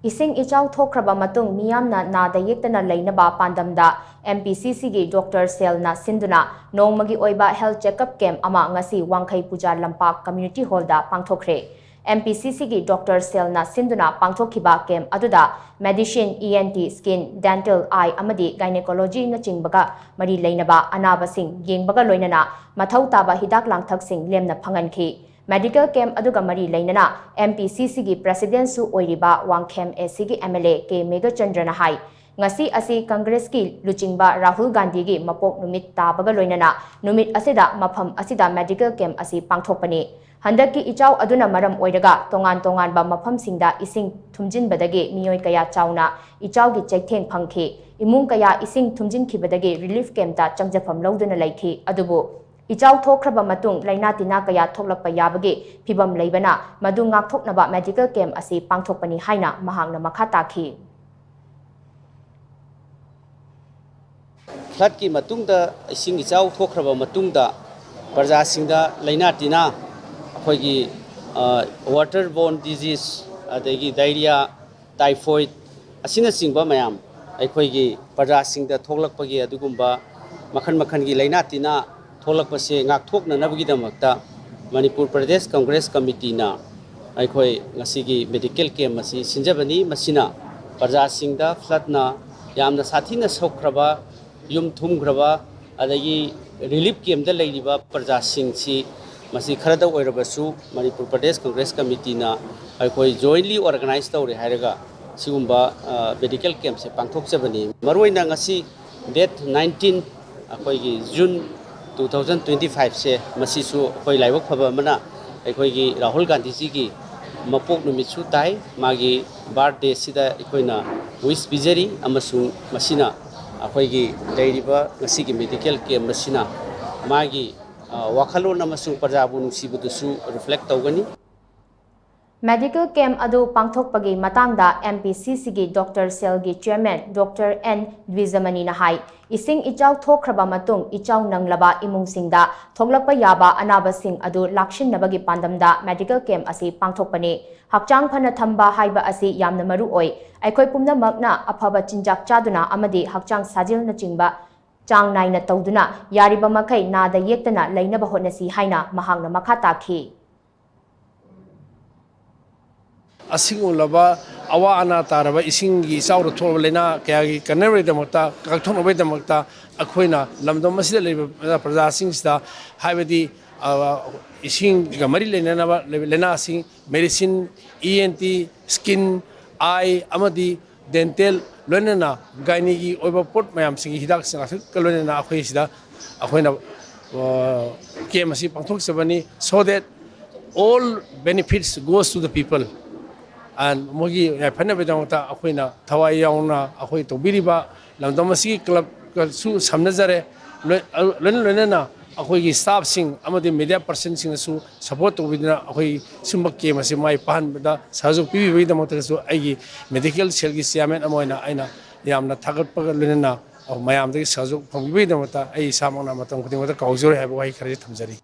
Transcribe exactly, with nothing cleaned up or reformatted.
ꯏꯁꯤꯡ ꯏꯆꯥꯎ ꯊꯣꯛꯈ꯭ꯔꯕ ꯃꯇꯨꯡ ꯃꯤꯌꯥꯝꯅ ꯅꯥꯗ ꯌꯦꯛꯇꯅ ꯂꯩꯅꯕ ꯄꯥꯟꯗꯝꯗ ꯑꯦꯝ ꯄꯤ ꯁꯤ ꯁꯤꯒꯤ ꯗꯣꯛꯇꯔ ꯁꯦꯜꯅ ꯁꯤꯟꯗꯨꯅ ꯅꯣꯡꯃꯒꯤ ꯑꯣꯏꯕ ꯍꯦꯜꯊ ꯆꯦꯛꯑꯞ ꯀꯦꯝꯞ ꯑꯃ ꯉꯁꯤ ꯋꯥꯡꯈꯩ ꯄꯨꯖꯥ ꯂꯝꯄꯥꯛ ꯀꯝꯃ꯭ꯌꯨꯅꯤꯇꯤ ꯍꯣꯜꯗ ꯄꯥꯡꯊꯣꯛꯈ꯭ꯔꯦ꯫ ꯑꯦꯝ ꯄꯤ ꯁꯤ ꯁꯤꯒꯤ ꯗꯣꯛꯇꯔ ꯁꯦꯜꯅ ꯁꯤꯟꯗꯨꯅ ꯄꯥꯡꯊꯣꯛꯈꯤꯕ ꯀꯦꯝꯞ ꯑꯗꯨꯗ medicine, E N T, skin, dental, eye ꯑꯃꯗꯤ ꯒꯥꯏꯅꯦꯀꯣꯂꯣꯖꯤꯅꯆꯤꯡꯕꯒ ꯃꯔꯤ ꯂꯩꯅꯕ ꯑꯅꯥꯕꯁꯤꯡ ꯌꯦꯡꯕꯒ ꯂꯣꯏꯅꯅ ꯃꯊꯧ ꯇꯥꯕ ꯍꯤꯗꯥꯛ ꯂꯥꯡꯊꯛꯁꯤꯡ ꯂꯦꯝꯅ ꯐꯪꯍꯟꯈꯤ꯫ ꯃꯦꯗꯤꯀꯦꯜ ꯀꯦꯝꯞ ꯑꯗꯨꯒ ꯃꯔꯤ ꯂꯩꯅꯅ ꯑꯦꯝ ꯄꯤ ꯁꯤ ꯁꯤꯒꯤ ꯄ꯭ꯔꯦꯁꯤꯗꯦꯟꯠꯁꯨ ꯑꯣꯏꯔꯤꯕ ꯋꯥꯡꯈꯦꯝ ꯑꯦ ꯁꯤꯒꯤ ꯑꯦꯝ ꯑꯦꯜ ꯑꯦ ꯀꯦ ꯃꯦꯘꯆꯟꯗ꯭ꯔꯅ ꯍꯥꯏ, ꯉꯁꯤ ꯑꯁꯤ ꯀꯪꯒ꯭ꯔꯦꯁꯀꯤ ꯂꯨꯆꯤꯡꯕ ꯔꯥꯍꯨꯜ ꯒꯥꯟꯙꯤꯒꯤ ꯃꯄꯣꯛ ꯅꯨꯃꯤꯠ ꯇꯥꯕꯒ ꯂꯣꯏꯅꯅ ꯅꯨꯃꯤꯠ ꯑꯁꯤꯗ ꯃꯐꯝ ꯑꯁꯤꯗ ꯃꯦꯗꯤꯀꯦꯜ ꯀꯦꯝꯞ ꯑꯁꯤ ꯄꯥꯡꯊꯣꯛꯄꯅꯤ꯫ ꯍꯟꯗꯛꯀꯤ ꯏꯆꯥꯎ ꯑꯗꯨꯅ ꯃꯔꯝ ꯑꯣꯏꯔꯒ ꯇꯣꯉꯥꯟ ꯇꯣꯉꯥꯟꯕ ꯃꯐꯝꯁꯤꯡꯗ ꯏꯁꯤꯡ ꯊꯨꯝꯖꯤꯟꯕꯗꯒꯤ ꯃꯤꯑꯣꯏ ꯀꯌꯥ ꯆꯥꯎꯅ ꯏꯆꯥꯎꯒꯤ ꯆꯩꯊꯦꯡ ꯐꯪꯈꯤ꯫ ꯏꯃꯨꯡ ꯀꯌꯥ ꯏꯁꯤꯡ ꯊꯨꯝꯖꯤꯟꯈꯤꯕꯗꯒꯤ ꯔꯤꯂꯤꯐ ꯀꯦꯝꯞꯇ ꯆꯪꯖꯐꯝ ꯂꯧꯗꯨꯅ ꯂꯩꯈꯤ꯫ ꯑꯗꯨꯕꯨ ꯏꯆꯥꯎ ꯊꯣꯛꯈ꯭ꯔꯕ ꯃꯇꯨꯡ ꯂꯥꯏꯅꯥ ꯇꯤꯟꯅꯥ ꯀꯌꯥ ꯊꯣꯛꯂꯛꯄ ꯌꯥꯕꯒꯤ ꯐꯤꯚꯝ ꯂꯩꯕꯅ ꯃꯗꯨ ꯉꯥꯛꯊꯣꯛꯅꯕ ꯃꯦꯗꯤꯀꯦꯜ ꯀꯦꯝꯞ ꯑꯁꯤ ꯄꯥꯡꯊꯣꯛꯄꯅꯤ ꯍꯥꯏꯅ ꯃꯍꯥꯛꯅ ꯃꯈꯥ ꯇꯥꯈꯤ꯫ ꯐ꯭ꯂꯠꯀꯤ ꯃꯇꯨꯡꯗ, ꯏꯁꯤꯡ ꯏꯆꯥꯎ ꯊꯣꯛꯈ꯭ꯔꯕ ꯃꯇꯨꯡꯗ ꯄ꯭ꯔꯖꯥꯁꯤꯡꯗ ꯂꯥꯏꯅꯥ ꯇꯤꯟꯅꯥ, ꯑꯩꯈꯣꯏꯒꯤ ꯋꯥꯇꯔ ꯕꯣꯔꯟ ꯗꯤꯖꯤꯁ, ꯑꯗꯒꯤ ꯗꯥꯏꯔꯤꯌꯥ, ꯇꯥꯏꯐꯣꯏꯗ ꯑꯁꯤꯅꯆꯤꯡꯕ ꯃꯌꯥꯝ ꯑꯩꯈꯣꯏꯒꯤ ꯄ꯭ꯔꯖꯥꯁꯤꯡꯗ ꯊꯣꯛꯂꯛꯄꯒꯤ ꯑꯗꯨꯒꯨꯝꯕ ꯃꯈꯜ ꯃꯈꯜꯒꯤ ꯂꯥꯏꯅꯥ ꯇꯤꯟꯅꯥ ꯊꯣꯛꯂꯛꯄꯁꯦ ꯉꯥꯛꯊꯣꯛꯅꯅꯕꯒꯤꯗꯃꯛꯇ ꯃꯅꯤꯄꯨꯔ ꯄ꯭ꯔꯗꯦꯁ ꯀꯪꯒ꯭ꯔꯦꯁ ꯀꯃꯤꯇꯤꯅ ꯑꯩꯈꯣꯏ ꯉꯁꯤꯒꯤ ꯃꯦꯗꯤꯀꯦꯜ ꯀꯦꯝꯞ ꯑꯁꯤ ꯁꯤꯟꯖꯕꯅꯤ꯫ ꯃꯁꯤꯅ ꯄ꯭ꯔꯖꯥꯁꯤꯡꯗ ꯐ꯭ꯂꯠꯅ ꯌꯥꯝꯅ ꯁꯥꯊꯤꯅ ꯁꯣꯛꯈ꯭ꯔꯕ, ꯌꯨꯝ ꯊꯨꯝꯈ꯭ꯔꯕ, ꯑꯗꯒꯤ ꯔꯤꯂꯤꯐ ꯀꯦꯝꯞꯇ ꯂꯩꯔꯤꯕ ꯄ꯭ꯔꯖꯥꯁꯤꯡꯁꯤ, ꯃꯁꯤ ꯈꯔꯗ ꯑꯣꯏꯔꯕꯁꯨ ꯃꯅꯤꯄꯨꯔ ꯄ꯭ꯔꯗꯦꯁ ꯀꯪꯒ꯭ꯔꯦꯁ ꯀꯃꯤꯇꯤꯅ ꯑꯩꯈꯣꯏ ꯖꯣꯏꯟꯂꯤ ꯑꯣꯔꯒꯅꯥꯏꯖ ꯇꯧꯔꯦ ꯍꯥꯏꯔꯒ ꯁꯤꯒꯨꯝꯕ ꯃꯦꯗꯤꯀꯦꯜ ꯀꯦꯝꯞꯁꯦ ꯄꯥꯡꯊꯣꯛꯆꯕꯅꯤ꯫ ꯃꯔꯨꯑꯣꯏꯅ ꯉꯁꯤ ꯗꯦꯠ ꯅꯥꯏꯟꯇꯤꯟ, ꯑꯩꯈꯣꯏꯒꯤ ꯖꯨꯟ ꯇꯨ ꯊꯥꯎꯖꯟ ꯇ꯭ꯋꯦꯟꯇꯤ ꯐꯥꯏꯚꯁꯦ, ꯃꯁꯤꯁꯨ ꯑꯩꯈꯣꯏ ꯂꯥꯏꯕꯛ ꯐꯕ ꯑꯃꯅ ꯑꯩꯈꯣꯏꯒꯤ ꯔꯥꯍꯨꯜ ꯒꯥꯟꯙꯤꯖꯤꯒꯤ ꯃꯄꯣꯛ ꯅꯨꯃꯤꯠꯁꯨ ꯇꯥꯏ꯫ ꯃꯥꯒꯤ ꯕꯥꯔꯠꯗꯦꯁꯤꯗ ꯑꯩꯈꯣꯏꯅ ꯋꯤꯁ ꯄꯤꯖꯔꯤ, ꯑꯃꯁꯨꯡ ꯃꯁꯤꯅ ꯑꯩꯈꯣꯏꯒꯤ ꯂꯩꯔꯤꯕ ꯉꯁꯤꯒꯤ ꯃꯦꯗꯤꯀꯦꯜ ꯀꯦꯝꯞ ꯑꯁꯤꯅ ꯃꯥꯒꯤ, ꯑ, ꯋꯥꯈꯜꯂꯣꯟ ꯑꯃꯁꯨꯡ ꯄ꯭ꯔꯖꯥꯕꯨ ꯅꯨꯡꯁꯤꯕꯗꯨꯁꯨ ꯔꯤꯐ꯭ꯂꯦꯛ ꯇꯧꯒꯅꯤ꯫ Medical camp ꯑꯗꯨ ꯄꯥꯡꯊꯣꯛꯄꯒꯤ ꯃꯇꯥꯡꯗ M P C Cꯒꯤ Doctor Cellꯒꯤ Chairman Doctor N ꯗ꯭ꯋꯤꯖꯃꯅꯤꯅ ꯍꯥꯏ, ꯏꯁꯤꯡ ꯏꯆꯥꯎ ꯊꯣꯛꯈ꯭ꯔꯕ ꯃꯇꯨꯡ ꯏꯆꯥꯎ ꯅꯪꯂꯕ ꯏꯃꯨꯡꯁꯤꯡꯗ ꯊꯣꯛꯂꯛꯄ ꯌꯥꯕ ꯑꯅꯥꯕꯁꯤꯡ ꯑꯗꯨ ꯂꯥꯛꯁꯤꯟꯅꯕꯒꯤ ꯄꯥꯟꯗꯝꯗ medical camp ꯑꯁꯤ ꯄꯥꯡꯊꯣꯛꯄꯅꯤ꯫ ꯍꯛꯆꯥꯡ ꯐꯅ ꯊꯝꯕ ꯍꯥꯏꯕ ꯑꯁꯤ ꯌꯥꯝꯅ ꯃꯔꯨ ꯑꯣꯏ꯫ ꯑꯩꯈꯣꯏ ꯄꯨꯝꯅꯃꯛꯅ ꯑꯐꯕ ꯆꯤꯟꯖꯥꯛ ꯆꯥꯗꯨꯅ ꯑꯃꯗꯤ ꯍꯛꯆꯥꯡ ꯁꯥꯖꯦꯜꯅꯆꯤꯡꯕ ꯆꯥꯡ ꯅꯥꯏꯅ ꯇꯧꯗꯨꯅ ꯌꯥꯔꯤꯕ ꯃꯈꯩ ꯅꯥꯗ ꯌꯦꯛꯇꯅ ꯂꯩꯅꯕ ꯍꯣꯠꯅꯁꯤ ꯍꯥꯏꯅ ꯃꯍꯥꯛꯅ ꯃꯈꯥ ꯇꯥꯈꯤ꯫ ꯑꯁꯤꯒꯨꯝꯂꯕ ꯑꯋꯥ ꯑꯅꯥ ꯇꯥꯔꯕ ꯏꯁꯤꯡꯒꯤ ꯏꯆꯥꯎꯗ ꯊꯣꯛꯂꯕ ꯂꯥꯏꯅꯥ ꯀꯌꯥꯒꯤ ꯀꯟꯅꯕꯒꯤꯗꯃꯛꯇ, ꯉꯥꯛꯊꯣꯛꯅꯕꯒꯤꯗꯃꯛꯇ ꯑꯩꯈꯣꯏꯅ ꯂꯝꯗꯝ ꯑꯁꯤꯗ ꯂꯩꯔꯤꯕ ꯄ꯭ꯔꯖꯥꯁꯤꯡꯁꯤꯗ, ꯍꯥꯏꯕꯗꯤ, ꯑ, ꯏꯁꯤꯡꯒ ꯃꯔꯤ ꯂꯩꯅꯅꯕ ꯂꯩꯕ ꯂꯥꯏꯅꯥꯁꯤꯡ, medicine, E N T, skin, eye ꯑꯃꯗꯤ dental, ꯂꯣꯏꯅꯅ gynaeꯒꯤ ꯑꯣꯏꯕ ꯄꯣꯠ ꯃꯌꯥꯝꯁꯤꯡꯒꯤ ꯍꯤꯗꯥꯛꯁꯤꯡ ꯉꯥꯛꯇ ꯂꯣꯏꯅꯅ ꯑꯩꯈꯣꯏ ꯁꯤꯗ ꯑꯩꯈꯣꯏꯅ, ꯑ, camp ꯑꯁꯤ ꯄꯥꯡꯊꯣꯛꯆꯕꯅꯤ, so that all benefits goes to the people꯫ And ꯃꯣꯏꯒꯤ ꯌꯥꯏꯐꯅꯕꯒꯤꯗꯃꯛꯇ ꯑꯩꯈꯣꯏꯅ ꯊꯋꯥꯏ ꯌꯥꯎꯅ ꯑꯩꯈꯣꯏ ꯇꯧꯕꯤꯔꯤꯕ ꯂꯝꯗꯝ ꯑꯁꯤꯒꯤ clubꯀꯁꯨ ꯁꯝꯅꯖꯔꯦ꯫ ꯂꯣꯏ-, ꯂꯣꯏꯅ ꯂꯣꯏꯅꯅ ꯑꯩꯈꯣꯏꯒꯤ staffꯁꯤꯡ ꯑꯃꯗꯤ media personꯁꯤꯡꯅꯁꯨ support ꯇꯧꯕꯤꯗꯨꯅ ꯑꯩꯈꯣꯏ ꯁꯨꯝꯕ camp ꯑꯁꯤ ꯃꯥꯏ ꯄꯥꯛꯍꯟꯕꯗ ꯁꯍꯌꯣꯒ ꯄꯤꯕꯤꯕꯒꯤꯗꯃꯛꯇꯁꯨ ꯑꯩꯒꯤ medical cellꯒꯤ chairman ꯑꯃ ꯑꯣꯏꯅ ꯑꯩꯅ ꯌꯥꯝꯅ ꯊꯥꯒꯠꯄꯒ ꯂꯣꯏꯅꯅ ꯃꯌꯥꯝꯗꯒꯤ ꯁꯍꯌꯣꯒ ꯐꯪꯕꯤꯕꯒꯤꯗꯃꯛꯇ ꯑꯩ ꯏꯁꯥꯃꯛꯅ ꯃꯇꯝ ꯈꯨꯗꯤꯡꯃꯛꯇ ꯀꯥꯎꯖꯔꯣꯏ ꯍꯥꯏꯕ ꯋꯥꯍꯩ ꯈꯔꯁꯤ ꯊꯝꯖꯔꯤ꯫